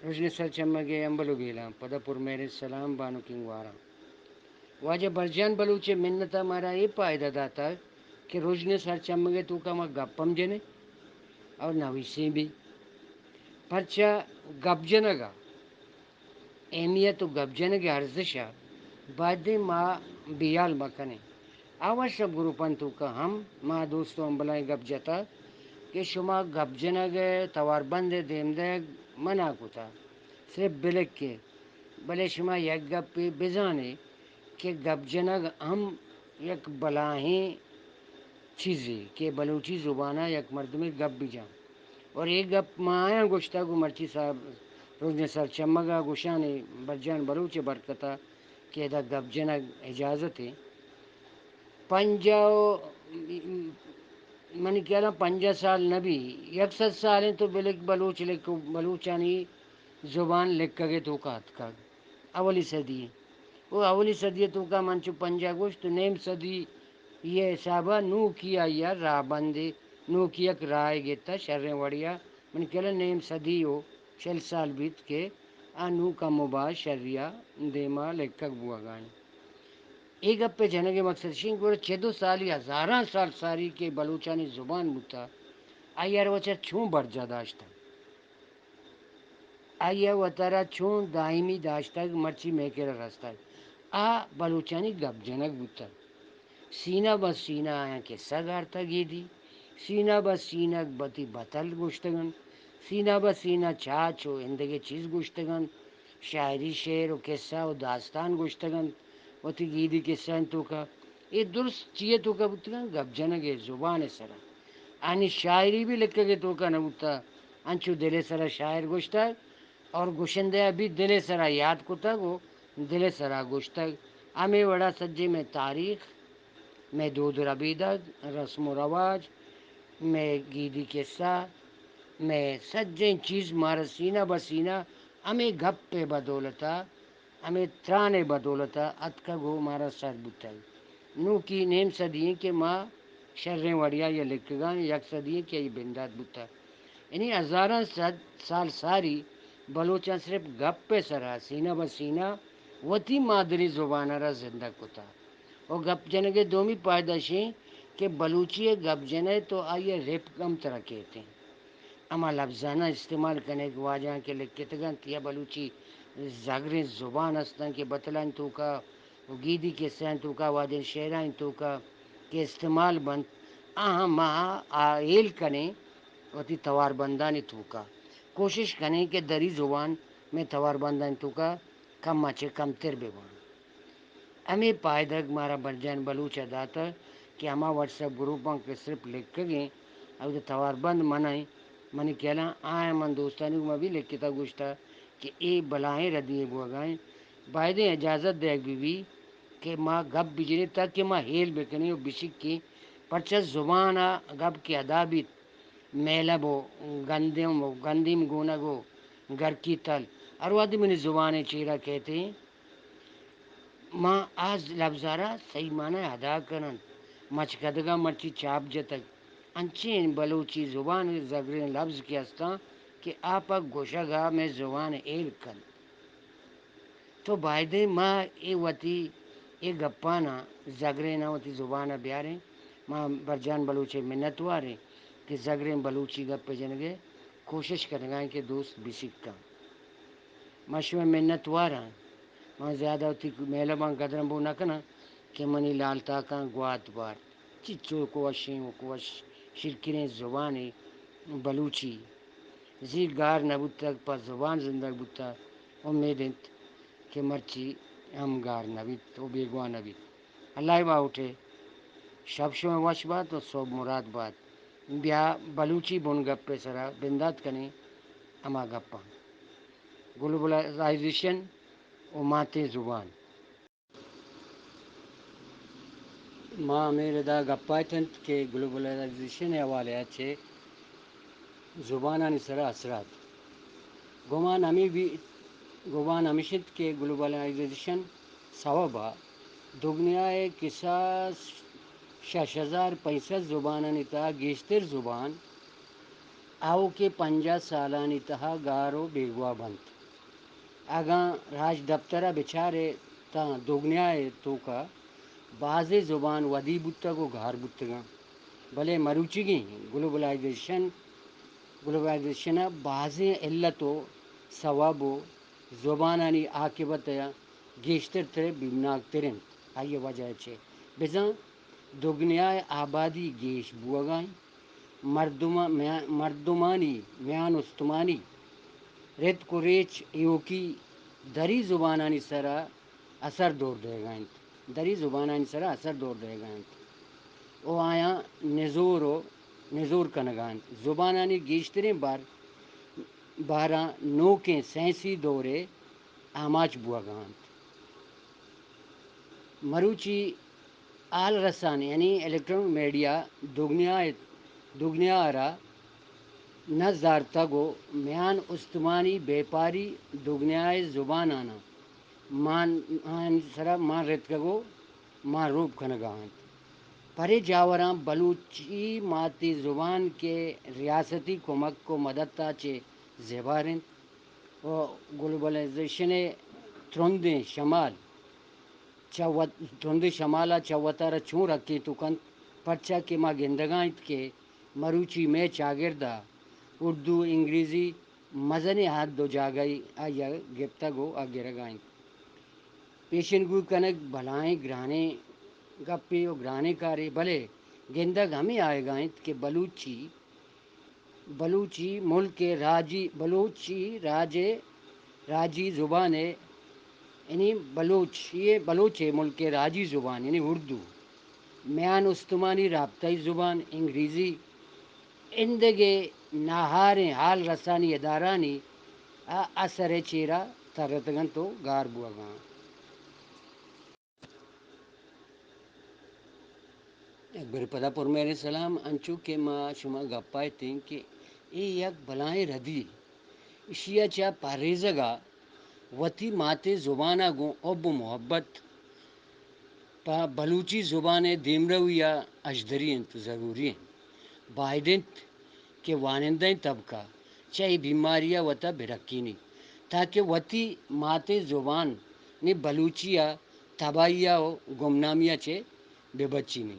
رژن سرچمگ ءِ امبل ءُ بیلاں، پدا پرمہریں سلام بانکیں گواراں۔ واجہ برجان بلوچ ءِ منت ءَ مارا اے پائدہ داتگ کہ رژن سرچمگ ءِ توکا ما گپ ہم جنیں اور نویسیں بھی۔ پرچا گپ جنگ ءِ اہمیت ءُ گپ جنگ ءِ ارزش ءَ بایدیں ما بیال مہ کنیں۔ آ وٹسپ گروپانی توکا ہم ما دوست ءُ ہمبلاں گپ جتا کہ شما گپ جنگ ءِ تواربند ءِ دیم دئیگ منع کتا، صرف بلکے، بلے شما یک گپے بزانے کہ گپ جنگ ہم یک بلاہیں چیزے کہ بلوچی زبان ءَ یک مردمے گپ بجاں۔ اور اے گپ ما آیاں گوشتگ ءُ مرچی صاحب رژن سرچمگ ءَ گوشانے برجان بلوچ ءِ برکت ءَ کہ ادا گپ جنگ اجازت ایں۔ پنجاہ ءُ، منی خیال ءَ پنجاہ سال نہ بی، یک سد سال ایں تو بلک بلوچ لکھ، بلوچانی زبان لکھگ ءِ توکا اتکگ۔ اولی صدی ایں۔ او اولی صدی ءِ توکا من چو پنجاہ گوشت تو نیم صدی ءِ حساب ءَ نوکی آئی ءَ راہ بندے، نوکی یک راہ گتا شریں وڑیا۔ من خیال ءَ نیم صدی ءُ چل سال بیت کہ آ نوں کم ءُ باز شری ءَ دیما لکھگ بوگا ایں۔ اے گپ ءِ جنگ ءِ مقصد اش ایں، گڑا چد ءُ سالی ہزاراں سال ساری کہ بلوچانی زبان بوتا، آئی ءَ را وت ءَ چوں برجا داشتگ، آئی ءَ وت ءَ را چوں دائمی داشتگ، مرچی مئے کرا رستگ۔ آ بلوچانی گپ جنگ بوتگ۔ سینہ بہ سینہ آیاں کسہ گارتگ ایدی، سینہ بہ سینہ وتی بتل گوشتگ انت، سینہ بہ سینہ چاچ ءُ ایندگہ چیز گوشتگ انت، شاعری شعر ءُ کسہ ءُ داستان گوشتگ انت، وتی گیدی کسہانی توکا۔ اے درست چی ءِ توکا بوتگ انت؟ گپ جنگ ءِ زبان ءِ سرا۔ آنی شاعری بھی لکھگ ءِ توکا نہ بوتگ، انچو دل ءِ سرا شاعر گوشتگ، اور گشندہ ءَ بھی دل ءِ سرا یاد کتگ ءُ دل ءِ سرا گوشتگ۔ ہمے وڑا سجیں مئے تاریخ، مئے دود ربیدگ، رسم ءُ رواج، مئے گیدی کسہ، مئے سجیں چیز مارا سینہ بہ سینہ ہمے گپ ءِ بدولت ءَ، ہمے تران ءِ بدولت ءَ اتکگ ءُ مارا سر بوتگ۔ نوکی نیم صدی ایں کہ ما شریں وڑیا آئی ءَ لکھگاں، یک صدی ایں کہ آئی بندات بوتگ۔ یعنی ہزاراں صد سال ساری بلوچاں صرف گپ ءِ سرا سینہ بہ سینہ وتی مادری زبان ءَ را زندگ کتا۔ ءُ گپ جنگ ءِ دومی پائدہ اش ایں کہ بلوچی ءَ گپ جنئے تو آئی ءِ رپک ہم ترا کیت ایں۔ ہما لبزاناں استعمال کنئے کہ واجہاں کہ لکھتگ انت یا بلوچی زگریں زبان است انت کہ بتلانی توکا ءُ گیدی کسہانی توکا، واجہانی شعرانی توکا کہ استعمال بنت، آہاں ما آ ہیل کنیں وتی تواربندانی توکا۔ کوشش کنیں کہ دری زبان مئے تواربندانی توکا کم ءَ چہ کمتر بہ باں۔ ہمے پائدگ مارا برجان بلوچ ءَ داتگ کہ ہما وٹسپ گروپاں کہ صرف لکھگ ایں، اودا تواربند منع ایں، منی خیالاں آیاں من دوستانی گوما بھی لکھتگ گوشتگ کہ اے بلاہیں ردی یے بوگا ایں، بایدیں اجازت دئیگ بہ بی کہ ما گپ بجنیں تاکہ ما ہیل بکنیں ءُ بشکیں، پرچا زبان ءَ گپ کہ ادا بیت، مہلب ءُ گندم ءُ گندیم گونگ ءُ گرکی تل ہر وہدی منی زبان ءِ چیرا کیت ایں، ما آ لبز ءَ را صحیح معنی ءَ ادا کن انت۔ مچکدگاں مرچی چاپ جتگ، انچیں بلوچی زبان ءِ زگریں لبز کہ استاں کہ آ پہ گوشگ ءَ مئے زبان ءَ ہیل کنت۔ تو بایدیں ما اے وتی اے گپاناں زگریناں وتی زبان ءَ بیاریں۔ ما برجان بلوچ ءِ منتوار ایں کہ زگریں بلوچی گپ ءِ جنگ ءِ کوشش کنگا ایں کہ دوست بسکاں۔ ما شمئے منتوار آں۔ من زیادہ وتی مہلباں قدرمبو نہ کناں کہ منی لالتاکاں گوات بارت۔ چچو کو وشیں ءُ کو وش شیرکنیں زبانے بلوچی۔ زی گار نہ بوتگ، پہ زبان زندگ بوتگ۔ امید انت کہ مرچی ہم گار نہ بیت ءُ بیگواہ نہ بیت۔ اللہ ءِ باہوٹ ءَ شپ شمئے وش بات ءُ سہب مراد بات۔ بیا بلوچی بنگپ ءِ سرا بندات کنیں ہما گپاں۔ گلوبلائزیشن ءُ ماتیں زبان۔ ما ہمے ردا گپ ءَ اتنت کہ گلوبلائزیشن ءِ حوالے ءَ چہ زبانانی سرا اثرات۔ گمان ہمے بی، گمان ہمیش انت کہ گلوبلائزیشن سوب ءَ دگنیا ءِ کساس شش ہزار پنچ سد زبانانی تہا گیشتر زبان آؤکیں پنجاہ سالانی تہا گار ءُ بیگواہ بنت۔ اگاں راجدپتر ءَ بچارئے تاں دگنیا ءِ توکا بازیں زبان ودی بوتگ ءُ گار بوتگاں، بلے مروچیگیں گلوبلائزیشن، گلوبلائزیشن ءِ بازیں علت ءُ سوب ءُ زبانانی عاقبت ءَ گیشتر تر بیمناک تر اِنت۔ آئی ءِ وجہ چے؟ بزاں دگنیا ءِ آبادی گیش بوگا اِنت، مردم-، میا-، مردمانی میان استمانی رتک ءُ ریچ ایوکی دری زبانانی سرا اثر دور دئیگا اِنت، دری زبانانی سرا اثر دور دئیگا اِنت ءُ آیاں نزور ءُ نزور کنگا اِنت۔ زبانانی گیشتریں بار، باراں نوکیں سائنسی دورے آماچ بوگا اِنت۔ مروچی ہال رسان یعنی الیکٹرانک میڈیا دگنیا ءِ، دگنیا ءَ را نز دارتگ ءُ میان استمانی بیپاری دگنیا ءِ زباناناں مان، آیانی سرا مان رتکگ ءُ مان روپ کنگا اَنت۔ پرے جاوراں بلوچی ماتی زبان کہ ریاستی کمک ءُ مدت ءَ چہ زیبار اِنت ءُ گلوبلائزیشن ءِ ترندیں شمال چہ وت-، ترندیں شمال ءَ چہ وتارا چون رکینت ءُ کنت، پرچا کہ ما گندگا اِنت کہ مروچی مئے چاگرد ءَ اردو، انگریزی مزنیں حد ءُ جاگہے آئی ءَ گپتگ ءُ آ گرگا اِنت۔ پیشن گوئی کنگ بلاہیں گرانیں گپے ءُ گرانیں کارے، بلے گندگ ہمے آیگا اِنت کہ بلوچی بلوچی ملک ءِ راجی، بلوچی راج ءِ راجی زبان ءِ، یعنی بلوچی، بلوچ ءِ ملک ءِ راجی زبان یعنی اردو، میان استمانی رابطائی زبان انگریزی، ایندگہ ناہاریں حال رسانی ادارہانی آ اثر ءِ چیرا ترتگ اَنت ءُ گار بوگا اَنت۔ یک برے پدا پرمہریں سلام، انچو کہ ما شما گپ ءَ اتیں کہ اے یک بلاہیں ردی، ایشی ءَ چہ پہریزگ ءَ وتی ماتیں زبان ءَ گوں حب ءُ محبت پہ بلوچی زبان ءِ دیمروی ءَ اژدری اِنت ءُ ضروری اِنت۔ باید اِنت کہ وانندہیں طبقہ چہ اے بیماری ءَ وت ءَ بہ رکینی، تاکہ وتی ماتیں زبان نی بلوچی ءَ تباہی ءَ ءُ گمنامی ءَ چہ بہ بچینی۔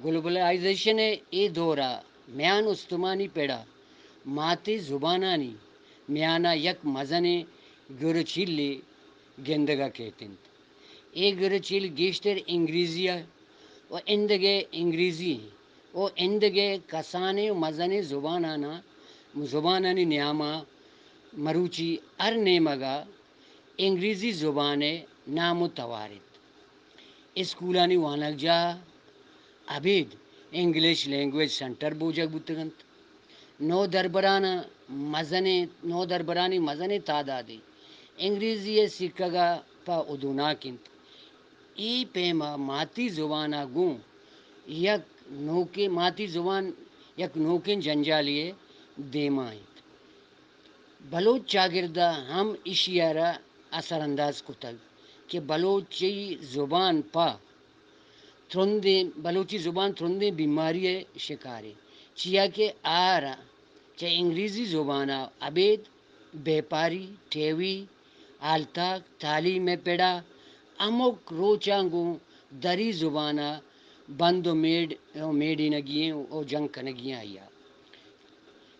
گلوبلائزیشن ءِ اے دور ءَ میان استمانی پڑ ءَ ماتیں زبانانی میان ءَ یک مزنیں گرچیلے گندگ ءَ کیت اِنت۔ اے گرچیل گیشتر انگریزی ءَ ءُ ایندگہ انگریزی ءُ ایندگہ کسانیں ءُ مزنیں زباناناں، زبانانی نیام ءَ مروچی ہر نیمگ ءَ انگریزی زبان ءِ نام ءُ توار اِنت۔ اسکولانی وانگجاہ ابید انگلش لینگویج سنٹر بوجگ بوتگ اَنت۔ نودربران ءَ مزنیں، نودربرانی مزنیں تعدادے انگریزی ءِ سکگ ءَ پہ ہدوناک اِنت۔ اے پیم ءَ ماتی زبان ءَ گوں یک نوکیں، ماتی زبان یک نوکیں جنجالے ءِ دیما اِنت۔ بلوچ چاگرد ءَ ہم ایشی ءَ را اثر انداز کتگ کہ بلوچی زبان پہ ترندیں، بلوچی زبان ترندیں بیماری ءِ شکارے، چیا کہ آ را چہ انگریزی زبان ءَ ابید بیپاری، ٹیوی، ہالتاک، تعلیم ءِ پڑ ءَ ہمک روچاں گوں دری زبان ءَ بند ءُ میڑ، میڑینگی ایں ءُ جنگ کنگی ایں آئی ءَ۔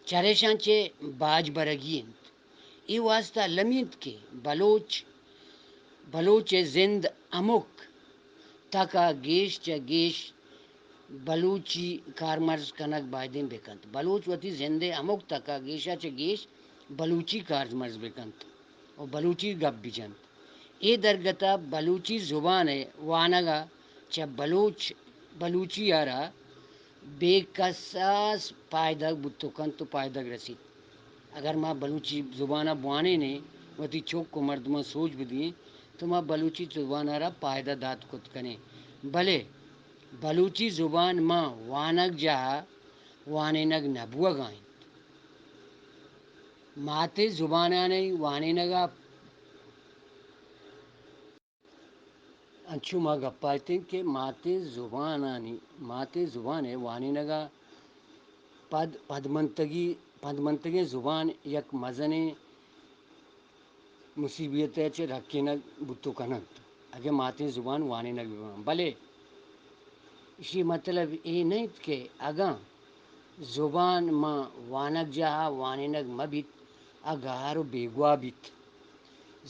چریشاں چہ باج برگی اِنت۔ اے واستہ المی اِنت کہ بلوچ، بلوچ ءِ زند ہمک تک ءَ گیش چہ گیش بلوچی کارمرز کنگ بایدیں بہ کنت۔ بلوچ وتی زند ءِ ہمک تک ءَ گیش ءَ چہ گیش بلوچی کارمرز بہ کنت ءُ بلوچی گپ بہ جنت۔ اے درگت ءَ بلوچی زبان ءِ وانگ ءَ چہ بلوچ، بلوچی ءَ را بے کساس پائدگ بوت کنت ءُ پائدگ رسیت۔ اگر ما بلوچی زبان ءَ بوانین ایں، وتی چک ءُ مردماں سوج بدییں، تو ما بلوچی زبان ءَ را پائدہ دات کت کنیں۔ بلے بلوچی زبان ما وانگجاہ ءَ وانینگ نہ بوگا اِنت۔ ماتے زبانانی وانینگ ءَ انچو ما گپ ءَ اتیں کہ ماتیں زبانانی، ماتیں زبان ءِ وانینگ ءَ پد، پدمنتگی، پدمنتگیں زبان یک مزنیں، مصیبت ءَ چہ رکینگ بوت کننت، اگہ ماتیں زبان وانینگ بہ بنت۔ بلے ایشی مطلب اے نہ انت کہ اگاں زبان ماں وانگجاہ ءَ وانینگ مہ بیت، آ گار و بیگواہ بیت۔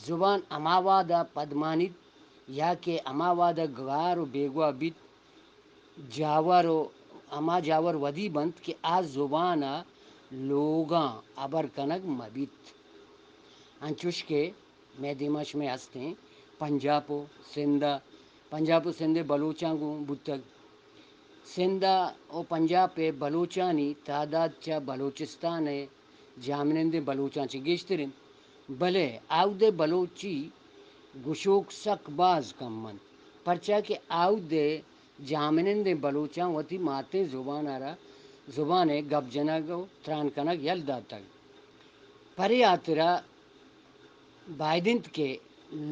زبان ہما وہد ءَ پدمانیت یا کہ ہما وہد ءَ گار و بیگواہ بیت، جاور و ہما جاور ودی بنت کہ آ زبان ءَ لوگاں ہبر کنگ مہ بیت۔ انچوش کہ مئے دیما شمئے ہستیں پنجاب و سندھ ءَ، پنجاب و سندھ ءِ بلوچاں گوں بوتگ۔ سندھ ءَ و پنجاب ءِ بلوچانی تعداد چہ بلوچستان ءِ جاہمنندیں بلوچاں چہ گیشتر انت، بلے آؤد ءِ بلوچی گوشوک سک باز کم انت، پرچا کہ آؤد ءِ جاہمنندیں بلوچاں وتی ماتیں زبان ءَ را، زبان ءِ گپ جنگ و تران کنگ یل داتگ۔ پرے ہاترا باید انت کہ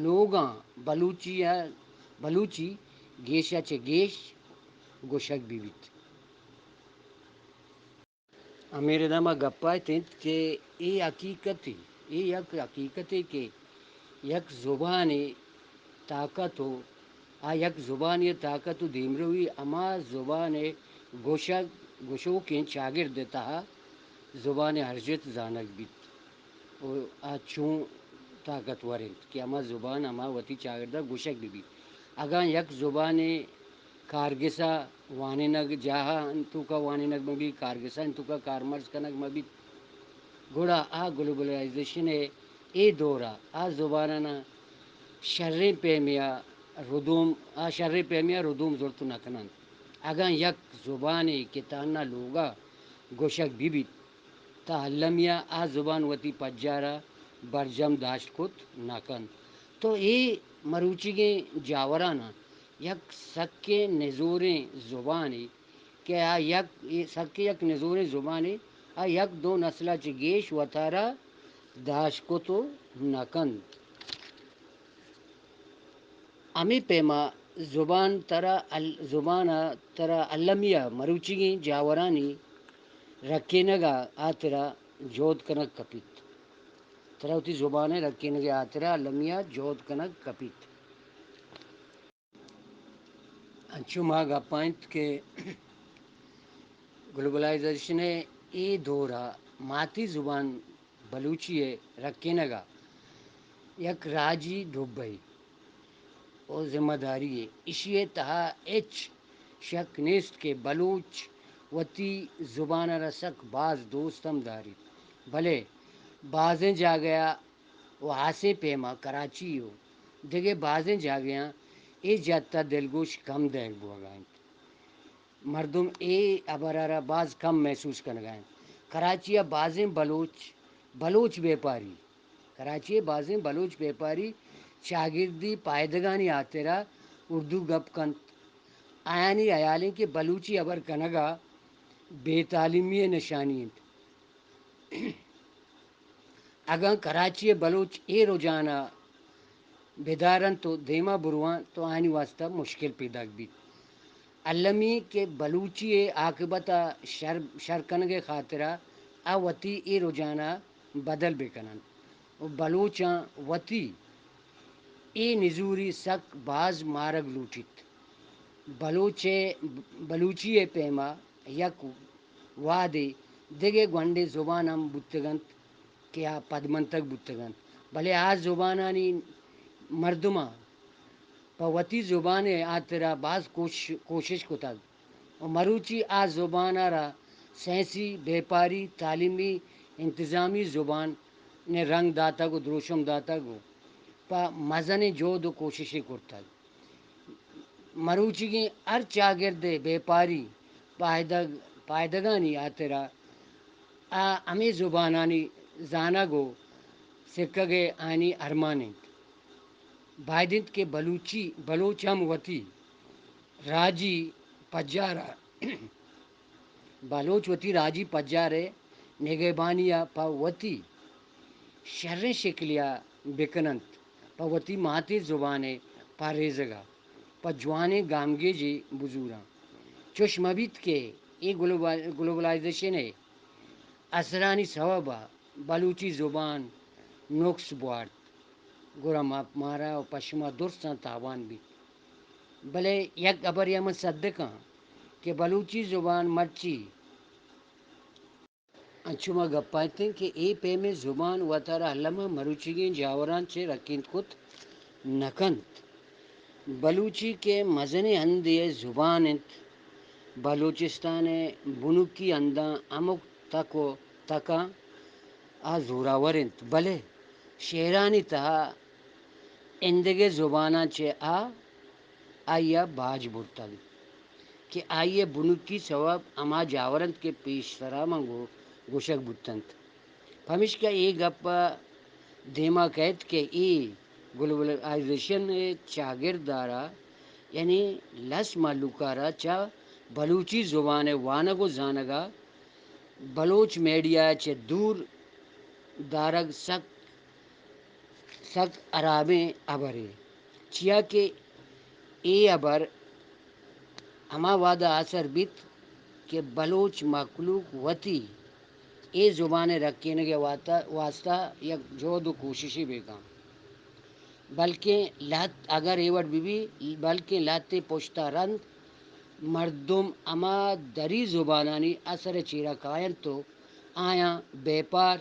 لوگاں بلوچی ءَ، بلوچی گیش ءَ چہ گیش گوشگ بہ بیت۔ ہمے ردا ما گپ ءَ اتنت کہ اے حقیقتے، اے یک حقیقتے کہ یک زبانے طاقت و آ یک زبانے ءِ طاقت و دیمروی ہما زبان ءِ گوشگ، گوشوکیں چاگرد ءِ تہا زبان ءِ ارجت زانگ بیت و آ چون طاقتور انت کہ ہما زبان ہما وتی چاگرد ءَ گوشگ بہ بیت۔ اگاں یک زبانے کارگس ءَ وانینگ، جاہانی توکا وانینگ مہ بیت، کارگسانی توکا کارمرز کنگ مہ بیت، گڑا آ گلوبلائزیشن ءِ اے دور ءَ آ زباناں شریں پیمے ءَ ردوم، آ شریں پیمے ءَ ردوم زرت نہ کن انت۔ اگاں یک زبانے کہ تہنا لوگ ءَ گوشگ بہ بیت، تہ المی ءَ آ زبان وتی پجار ءَ برجم داشت کت نہ کنت۔ تو اے مروچیگیں جاوراناں یک سکیں نزوریں زبانے کہ آ یک، سکیں یک نزوریں زبانے، آ یک دو نسل ءَ چہ گیش وتارا داشت کت و نہ کنت۔ ہمے پیما زبان ترا ال-، زبان ءَ ترا المی ءَ مروچیگیں جاورانی رکینگ ءِ ہاترا جہد کنگ کپیت۔ ترا وتی زبان ءِ رکینگ ءِ ہاترا المی ءَ جہد کنگ کپیت۔ انچو ما گپ ءَ انت کہ گلوبلائزیشن ءِ اے دور ءَ ماتی زبان بلوچی ءِ رکینگ ءَ یک راجی ڈبہ ءُ ذمہ داری یے۔ ایشی ءِ تہا ہچ شک نیست کہ بلوچ وتی زبان ءَ را سک باز دوست ہم داریت، بلے بازیں جاگہ ءَ ءُ ہاسیں پیم ءَ کراچی ءُ دگہ بازیں جاگہاں اے جہت ءَ دلگوش کم دئیگ بوگ ءَ انت۔ مردم اے ہبر ءَ را باز کم محسوس کنگ ءَ انت۔ کراچی ءَ بازیں بلوچ، بلوچ بیپاری، کراچی ءِ بازیں بلوچ بیپاری چاگردی پائدگانی ہاترا اردو گپ کنت۔ آیانی ہیال انت کہ بلوچی ہبر کنگ ءَ بے تعلیمی ءِ نشانی انت۔ اگاں کراچی ءِ بلوچ اے رجحان ءَ بدار انت ءُ دیما برواں تو آیانی واستہ مشکل پیداک بیت۔ المی کہ بلوچی ءِ عاقبت ءَ شر، شر کنگ ءِ خاطر ءَ آ وتی اے رجحان ءَ بدل بہ کن انت ءُ بلوچاں وتی اے نزوری سک باز مارگ لوٹیت۔ بلوچ ءِ، بلوچی ءِ پیم ءَ یک وہدے دگہ گونڈیں زبان ہم بوتگ انت کہ آ پدمنتگ بوتگ انت، بلے آ زبانانی مردماں پہ وتی زبان ءِ ہاترا باز کوش، کوشش کتگ ءُ مروچی آ زبان ءَ را سائنسی، بیپاری، تعلیمی، انتظامی زبان ءِ رنگ داتگ ءُ دروشم داتگ ءُ پہ مزنیں جہد ءُ کوششے کرتگ۔ مروچیگیں ہر چاگرد ءِ بیپاری پائدگ، پائدگانی ہاترا آ ہمے زبانانی زانگ ءُ سکگ ءِ آیانی ارمان انت۔ باید انت کہ بلوچی، بلوچ ہم وتی راجی پجار ءَ، بلوچ وتی راجی پجار ءِ نگہبانی ءَ پہ وتی شریں شکلے ءَ بہ کن انت، پہ وتی ماتیں زبان ءِ پہریزگ ءَ پہ جوانیں گامگیجے بزوراں۔ چوش مہ بیت کہ اے گلوبل، گلوبلائزیشن ءِ اثرانی سوب ءَ بلوچی زبان نقص بوارت۔ گڑا ما، مارا و پہ شما درساں تاوان بیت۔ بلے یک ہبرے ءَ من صدقاں کہ بلوچی زبان مرچی انچو ما گپ ءَ اتیں کہ اے پیمیں زبان وتارا الما مروچیگیں جاوراں چہ رکینت کت نہ کنت۔ بلوچی کہ مزنیں ہندے ءِ زبان انت، بلوچستان ءِ بنکی ہنداں ہمک تک و تکاں آ زوراور انت، بلے شعرانی تہا ایندگہ زباناں چہ آ، آئی ءَ باج برتگ کہ آئی ءِ بنکی سوب ہما جاور انت کہ پیشترا من گو-، گوشگ بوتنت۔ پمیشکا اے گپ ءَ دیما کئیت کہ اے گلوبلائزیشن ءِ چاگرد ءَ را، یعنی لس مھلوک ءَ را چہ بلوچی زبان ءِ وانگ و زانگ ءَ بلوچ میڈیا ءَ چہ دور دارگ سک، سک ہرابیں ہبرے، چیا کہ اے ہبر ہما وہد ءَ آسر بیت کہ بلوچ مخلوق وتی اے زبان ءِ رکینگ ءِ واسطہ، واسطہ یک جہد و کوششے بہ کن، بلکیں لہت اگر اے وڑ بہ بی، بلکیں لہتے پشت ءَ رند مردم ہما دری زبانانی اثر ءِ چیرا کاینت و آیاں بیپار،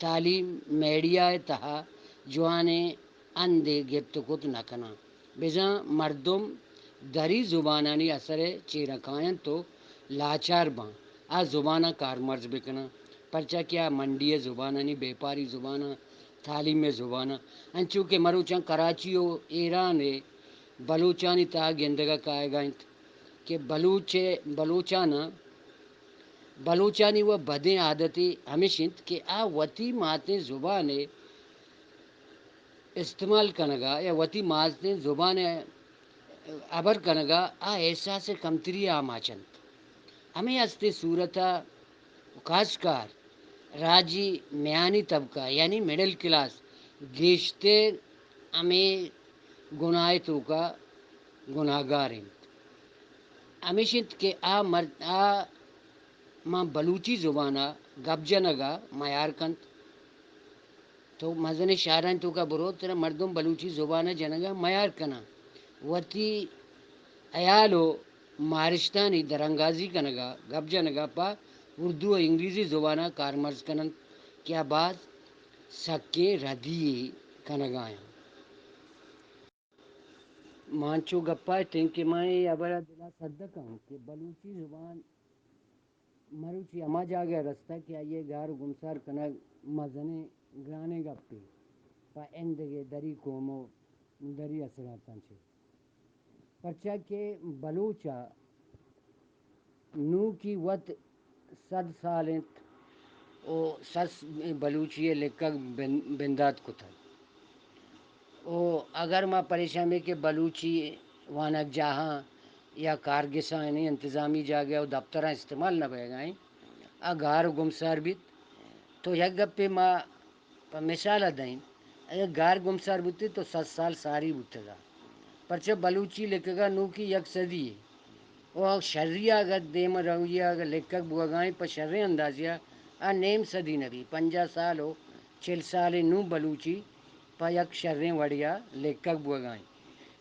تعلیم، میڈیا ءِ تہا جوانیں ہندے گپت کت نہ کناں۔ بزاں مردم دری زبانانی اثر ءِ چیرا کاینت و لاچار باں، آ زباناں کارمرز بکناں، پرچا کہ آ منڈی ءِ زبانانی، بیپاری زباناں، تعلیم ءِ زباناں، انچو کہ مروچاں کراچی و ایران ءِ بلوچانی تہا گندگ ءَ کائیگا انت کہ بلوچ، بلوچاناں، بلوچانی و بدیں عادتے ہمیش انت کہ آ وتی ماتیں زبان ءِ استعمال کنگ ءَ یا وتی ماتیں زبان ءِ ہبر کنگ ءَ آ احساس کمتری ءَ آماچ انت۔ ہمے ہستیں صورت ءَ خاص کار راجی میانی طبقہ یعنی مڈل کلاس گیشتر ہمے گناہ ءِ توکا گناہگار انت۔ ہمیش انت کہ آ مر-، آ ماں بلوچی زبان ءَ گپ جنگ ءَ میار کنت۔ تو مزنیں شہرانی توکا برو، ترا مردم بلوچی زبان ءَ جنگ ءَ میار کناں۔ وتی عیال و مارشتانی درانگازی کنگ ءَ، گپ جنگ ءَ پہ اردو و انگریزی زبان ءَ کارمرز کن انت کہ آ باز سکیں ردی یے کنگ ءَ آں۔ ما انچو گپ ءَ اتیں کہ ما اے ہبر ءَ دل ءَ سدک آں کہ بلوچی زبان مروچی ہما جاگہ ءَ رستگ کہ آئی ءِ گار و گمسار کنگ مزنیں گرانیں گپے پہ ایندگہ دری قوم و دری اثراتاں چہ۔ پرچا کہ بلوچ ءَ نوکی وت سد سال انت و سد بلوچی ءِ لکگ بن-، بندات کتگ۔ و اگر ما پریشان بیں کہ بلوچی وانگجاہاں یا کارگسانی انتظامی جاگہ و دپتراں استعمال نہ بئیگا ایں، آ گار و گمسار بیت، تو یک گپے ما پہ مثال ءَ دئیں، اگہ گار گمسار بوتیں تو سد سال ساری بوتگا۔ پرچہ بلوچی لکگا نوکی یک صدی یے۔ و شری ءَ اگہ دیم روی ءَ اگہ لکگ بوگا ایں پہ شریں اندازے ءَ، آ نیم صدی نہ بی، پنجاہ سال و چل سال نوں بلوچی پہ یک شریں وڑے ءَ لکگ بوگا ایں۔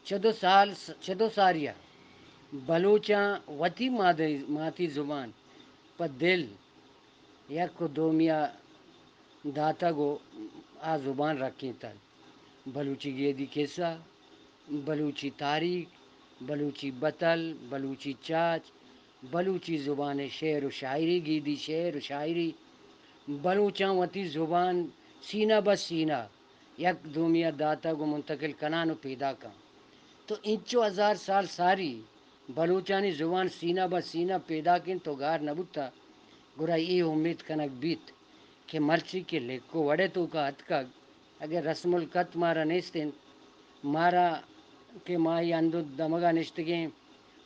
چدو سال، چدو ساری ءَ بلوچاں وتی مادری، ماتی زبان پہ دل یک و دومی ءَ داتگ و آ زبان رکینتگ۔ بلوچی گیدی کسہ، بلوچی تاریخ، بلوچی بتل، بلوچی چاچ، بلوچی زبان ءِ شعر و شاعری، گیدی شعر و شاعری، بلوچاں وتی زبان سینہ بہ سینہ یک دومی ءَ داتگ و منتقل کنان و پیداکاں۔ تو انچو ہزار سال ساری بلوچانی زبان سینہ بہ سینہ پیداک انت و گار نہ بوتہ، گڑا اے امیت کنگ بیت کہ مرچی کہ لکھ و وڑ ءِ توکا اتکگ، اگہ رسم الخط مارا نیست انت، مارا کہ ما اے ہند و دمگا نشتگیں،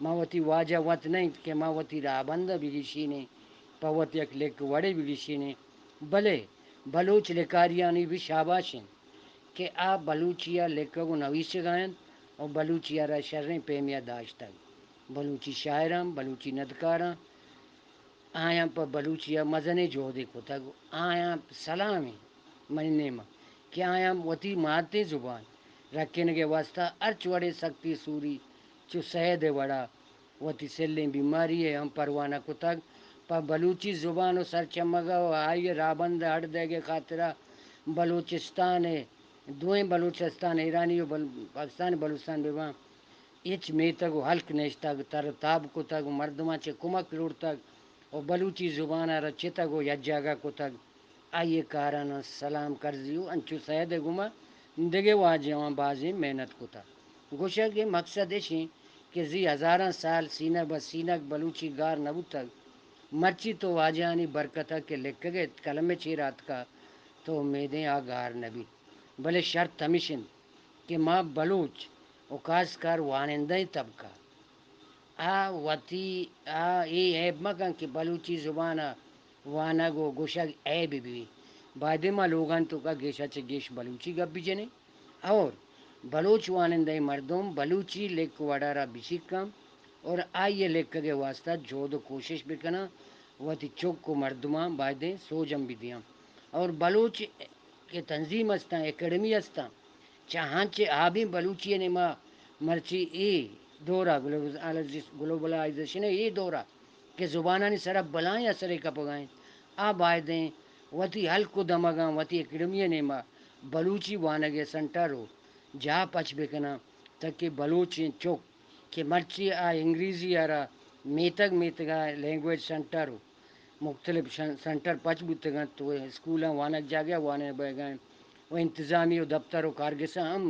ما وتی واجہ وت نہ انت کہ ما وتی راہبند ءَ بگیشینیں، پہ وت یک لکھ وڑے بگیشینیں، بلے بلوچ لکھاریانی بھی شاباش انت کہ آ بلوچی ءَ لکھگ و نویسگا انت و بلوچی ءَ را شریں پیمے ءَ داشتگ۔ بلوچی شاعراں، بلوچی ندکاراں، آیاں پہ بلوچی ءَ مزنیں جہدے کتگ و آیاں سلامیں منی نیمگ۔ کہ آیاں وتی ماتیں زبان رکینگ ءِ واستہ ہرچ وڑیں سختی سوری چو سید ءِ وڑا وتی سلیں بیماری ءَ ہم پرواہ نہ کتگ۔ پہ بلوچی زبان ءُ سرچمگ ءَ ءُ آئی ءِ راہبند ءَ اڈ دئیگ ءِ خاطرا بلوچستان ءِ، دوئیں بلوچستان، ایرانی ءُ بل-، پاکستانی بلوچستان بہ باں، ہچ میتگ ءُ ہلک نیشتگ، تر ءُ تاب کتگ ءُ مردماں چہ کمک لوٹتگ ءُ بلوچی زبان ءَ را چتگ ءُ یک جاگہ کتگ۔ آئی ءِ کاراناں سلام کرزی ءُ انچو سید ءِ گوما دگہ واجہاں بازیں محنت کتگ۔ گوشگ ءِ مقصد اش انت کہ زی ہزاراں سال سینگ بہ سینگ بلوچی گار نہ بوتگ، مرچی تو واجہانی برکت ءَ کہ لکھگ ءِ قلم ءِ چیر آتکا تو امیدیں آ گار نہ بیت۔ بلے شرط ہمیش انت کہ ما بلوچ ءُ خاص کر وانندہیں طبقہ آ وتی آ اے عیب مہ کن کہ بلوچی زبان ءِ وانگ ءُ گوشگ عیب بہ بیت۔ بایدیں ما لوگانی توکا گیشا چہ گیش بلوچی گپ بجنیں اور بلوچ وانندہیں مردم بلوچی لکھ وڑ ءَ را بسیکاں اور آئی ءِ لکھگ ءِ واستہ جہد ءُ کوشش بکناں، وتی چک ءُ مردماں بایدیں سوج ہم بدیاں اور بلوچ کہ تنظیم استاں، اکیڈمی استاں، چہ ہنچ آبیں بلوچی ءِ نیما مرچی اے دور ءَ گلوبلائزیش-، گلوبلائزیشن ءِ اے دور ءَ کہ زبانانی سرا بلاہیں اثرے کپگ ءَ انت، آ بایدیں وتی ہلک ءُ دمگاں وتی اکیڈمی ءِ نیما بلوچی وانگ ءِ سنٹر ءُ جاہ پچ بکناں، تاکہ بلوچیں چک کہ مرچی آ انگریزی ءَ را میتگ میتگ ءَ لینگویج سنٹر ءُ مختلف شن-، سنٹر پچ بوتگ انت ءُ اسکولاں وانگ جاگہ وانگ بوگ ءَ انت ءُ انتظامی ءُ دپتر ءُ کارگساں ہم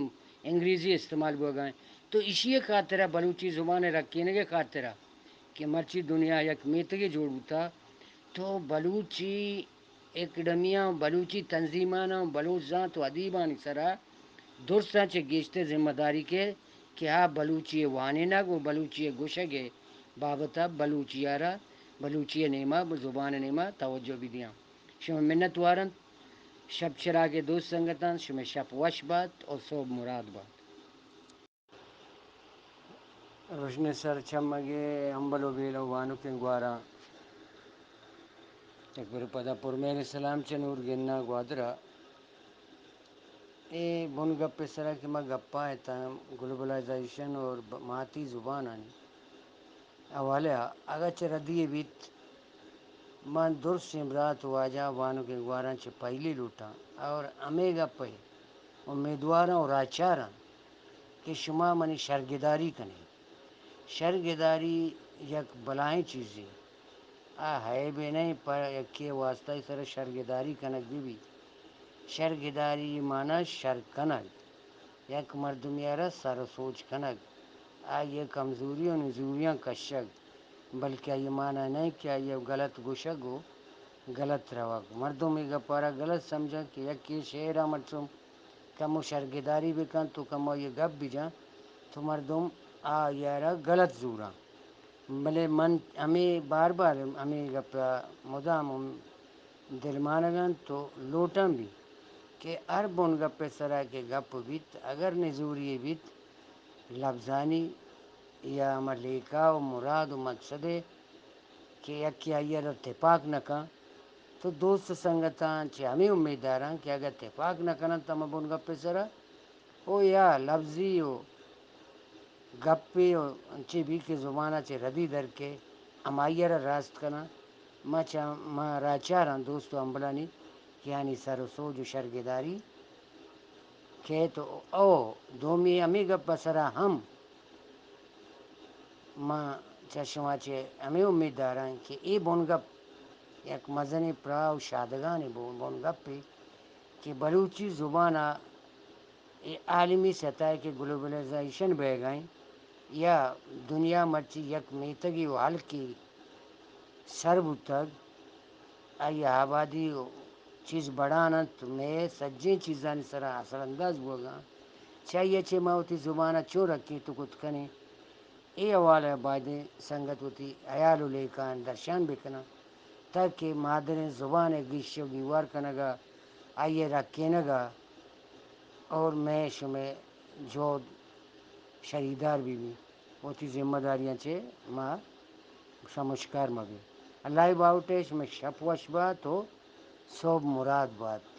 انگریزی استعمال بوگ ءَ انت۔ تو ایشی ءِ خاطر ءَ بلوچی زبان ءِ رکینگ ءِ خاطر ءَ کہ مرچی دنیا یک میتگے جوڑ بوتا، تو بلوچی اکیڈمیاں، بلوچی تنظیماناں، بلوچ زانت ءُ ادیبانی سرا درساں چہ گیشتر ذمہ داری کئیت کہ آ بلوچی ءِ وانینگ ءُ بلوچی ءِ گوشگ ءِ بابت ءَ بلوچی ءَ را، بلوچی ءِ نیما، زبان ءِ نیما توجہ بدیاں۔ شمئے منت وار انت۔ شپ چراگ ءِ دوست سنگتاں، شمئے شپ وش بات ءُ سہب مراد بات۔ رژن ءِ سرچمگیں ہمبل ءُ بیلہ ءُ بانکیں گواراں، یک برے پدا پرمہریں سلام چہ نور گنا گوادر ءَ۔ اے بنگپ ءِ سرا کہ ما گپا اتاں، گلوبلائزیشن اور ب-، ماتی زبانانی حوالہ ءَ اگاں چہ ردی یے بیت، من درستیں برات ءُ واجہ بانکیں گواراں چہ پہلی لوٹاں اور ہمے گپ ءِ امیدواراں ءُ راہچاراں کہ شما منی شرگداری کن ئے۔ شرگداری یک بلاہیں چیزے، آ عیبے نہ انت پہ یکے ءِ واستہ ءِ سرا شرگداری کنگ بہ بیت۔ شرگداری ءِ مانا شر کنگ، یک مردمے ءَ را سر ءُ سوج کنگ، آئی ءِ کمزوری ءُ نزوریاں کشگ، بلکہ آئی ءِ مانا نہ انت کہ آئی ءَ غلط گوشگ ءُ غلط روگ۔ مردم اے گپ ءَ را غلط سمجھنت کہ یکے شعر ءَ مردم کمو شرگداری بہ کنت ءُ کمو آئی ءِ گپ بہ جنت تو مردم آئی ءَ را غلط زوراں۔ بلے من ہمے بار بار ہمے گپ ءَ مدام دلمانگ انت ءُ لوٹاں بھی کہ ہر بنگپ ءِ سرا کہ گپ بیت، اگر نزوری یے بیت، لبزانی یا ہما لیکہ ءُ مراد ءُ مقصد ءِ کہ یکے آئی ءَ را تپاک نہ کن، تو دوست ءُ سنگتاں چہ ہمے امیت داراں کہ اگاں تپاک نہ کن انت ہما بنگپ ءِ سرا، او یا لبزی ءُ گپے ءُ انچے بی کہ زبان ءَ چہ ردی در کئے، ہمائی ءَ را راست کناں۔ ما چہ، ما راہچاراں دوست ءُ ہمبلانی کہ آنی سر ءُ سوج ءُ شرگداری کئیت۔ او دومی ہمے گپ ءِ سرا ہم ما چہ شما چہ ہمے امیت داراں کہ اے بنگپ یک مزنیں پراہ ءُ شادگانیں بو-، بنگپے کہ بلوچی زبان ءَ اے عالمی سطح ءَ کہ گلوبلائزیشن بئیگ ءَ انت یا دنیا مرچی یک میتگے ءُ ہلکے سر بوتگ، آئی ءِ آبادی ءُ چیز بڑان انت، مئے سجہیں چیزانی سرا اثر انداز بوگ ءَ انت۔ چہ آئی ءَ چہ ما وتی زبان ءَ چون رکینت ءُ کت کنیں؟ اے حوالہ ءَ بایدیں سنگت وتی ہیال ءُ لیکہاں درشان بہ کناں، تاکہ مادریں زبان ءِ گیش ءُ گیوار کنگ ءَ، آئی ءِ رکینگ ءَ اور مئے شمئے جہد شریدار بہ بیں، وتی ذمہ داریاں چہ ما شمشکار مہ بیں۔ اللہ ءِ باہوٹ ءَ شمئے شپ وش بات ءُ سہب مراد بات۔